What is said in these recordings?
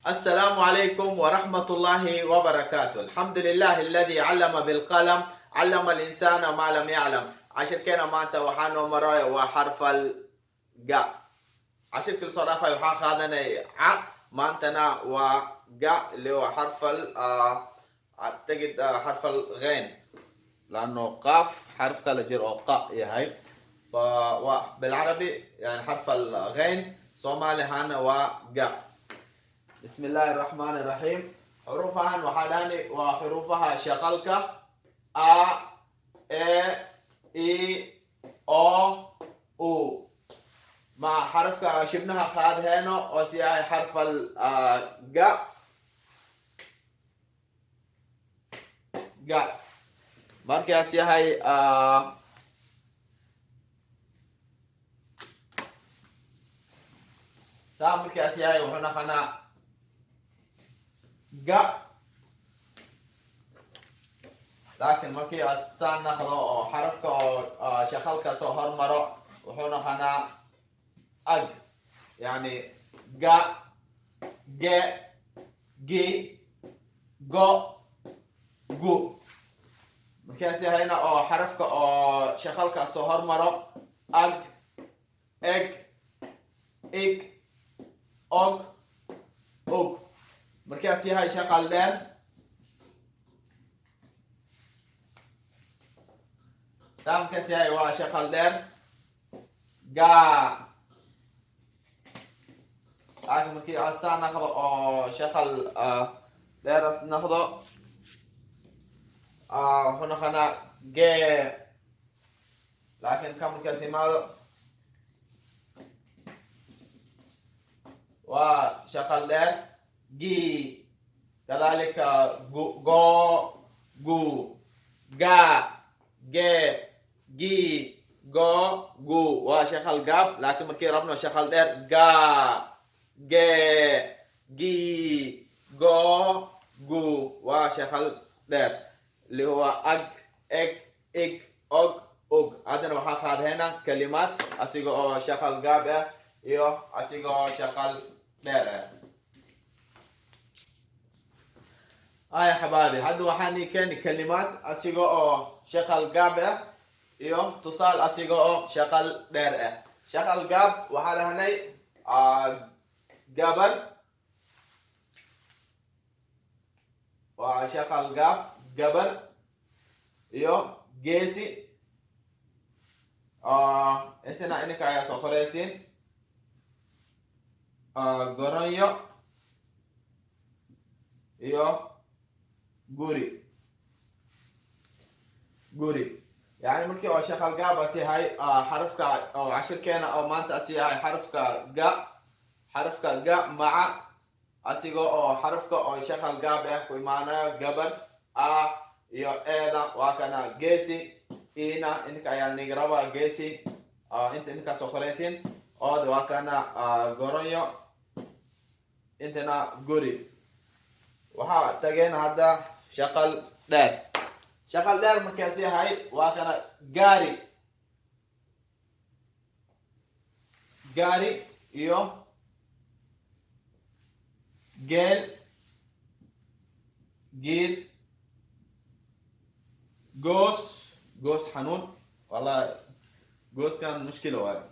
السلام عليكم ورحمة الله وبركاته. الحمد لله الذي علم بالقلم، علم الإنسان ما لم يعلم. Cashirkeena maanta waxaa noo maraya waa xarfal ga. Cashirkii lasoo dhaafay waxaa qaadanay ca, maantana waa ga اللي هو حرف ال اعتقد حرف الغين، لانه قاف حرف kala jir oo qa yahay، ف بالعربي يعني حرف الغين، soomaali ahaana waa ga. بسم الله الرحمن الرحيم. Xuruufahan waxaa dhahani waa xuruufaha shaqalka: a, e, i, o, u. مع xarafka shibnaha qaadheeno oo si yahay xarfal ga. Ga markaas yahay saa markaas yahay wuxuu naqanaa ga, laakiin markii saa naqdo oo xarafka oo shaqalka soo hormaro, wuxuu naqanaa ag, yani ga, ge, gi, go, gu. Markaas yahayna oo xarafka oo shaqalka soo hormaro: ag, eg, ig, og, og. Markaas yahay shaqal dheer, taa markaas yahay waa shaqal dheer, ga. Laakiin markii asaa naqdo oo shaqal dheeras naqdo, wuxuu noqonaa ge. Laakiin ka markaas imaado waa shaqal dheer, gi. Kadalika gu, go, gu. Ga, ge, gi, go, gu waa shaqal gaab, laakiin markii rabno shaqal dheer: ga, ge, gi, go, gu waa shaqal dheer اللي هو ag, eg, ig, og, ug. Haddana waxaa qaadhayna kalimaad asiga oo shaqal gaab ah iyo asiga oo shaqal dheer ah. Ay xabaabi, hadda waxaan ii keeni kalimaad asiga oo shaqal gaab ah iyo tusaal asiga oo shaqal dheer ah. Shaqal gaab waxaa dhahnay gabar waa shaqal gaab, gabar iyo geesi. Intina ininka ayaa soo qoraysiin: goronyo iyo guri. Guri yani markii oo shaqal gaab as yahay xarafka oo cashirkeena oo maanta as yahay xarafka ga, xarafka ga maca asiga oo xarafka oo shaqal gaab ah ku imaanayo: gabar, a iyo eeda waa kana, geesi ina ininka ayaa niga rabaa geesi. Inta ininkaa soo qoraysiin. Ooda waa kana, goronyo, intana guri. Waxaa tageen hadda shaqal dheer. Shaqal dheer markaas yahay waa kana: gaari, gaari iyo geel, giir, goos, goos xanuun, wallahi gooskan mushkila waayo,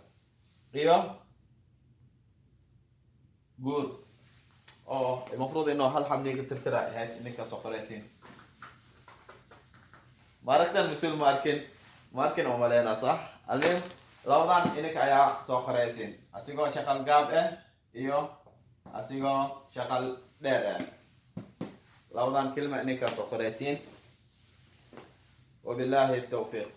iyo guur oo المفروض انه hal xabniga tirtira ahayd. Idinkaa soo qoraysiin. Ma aragtan mas-uul? Ma arkin, ma arkin oo maleynaa. Sax, almuhim labadan idinka ayaa soo qoraysiin, asigoo shaqal gaab ah iyo asigoo shaqal dheer ah. Labadan kelma idinkaa soo qoraysiin. Wabillahi tawfiiq.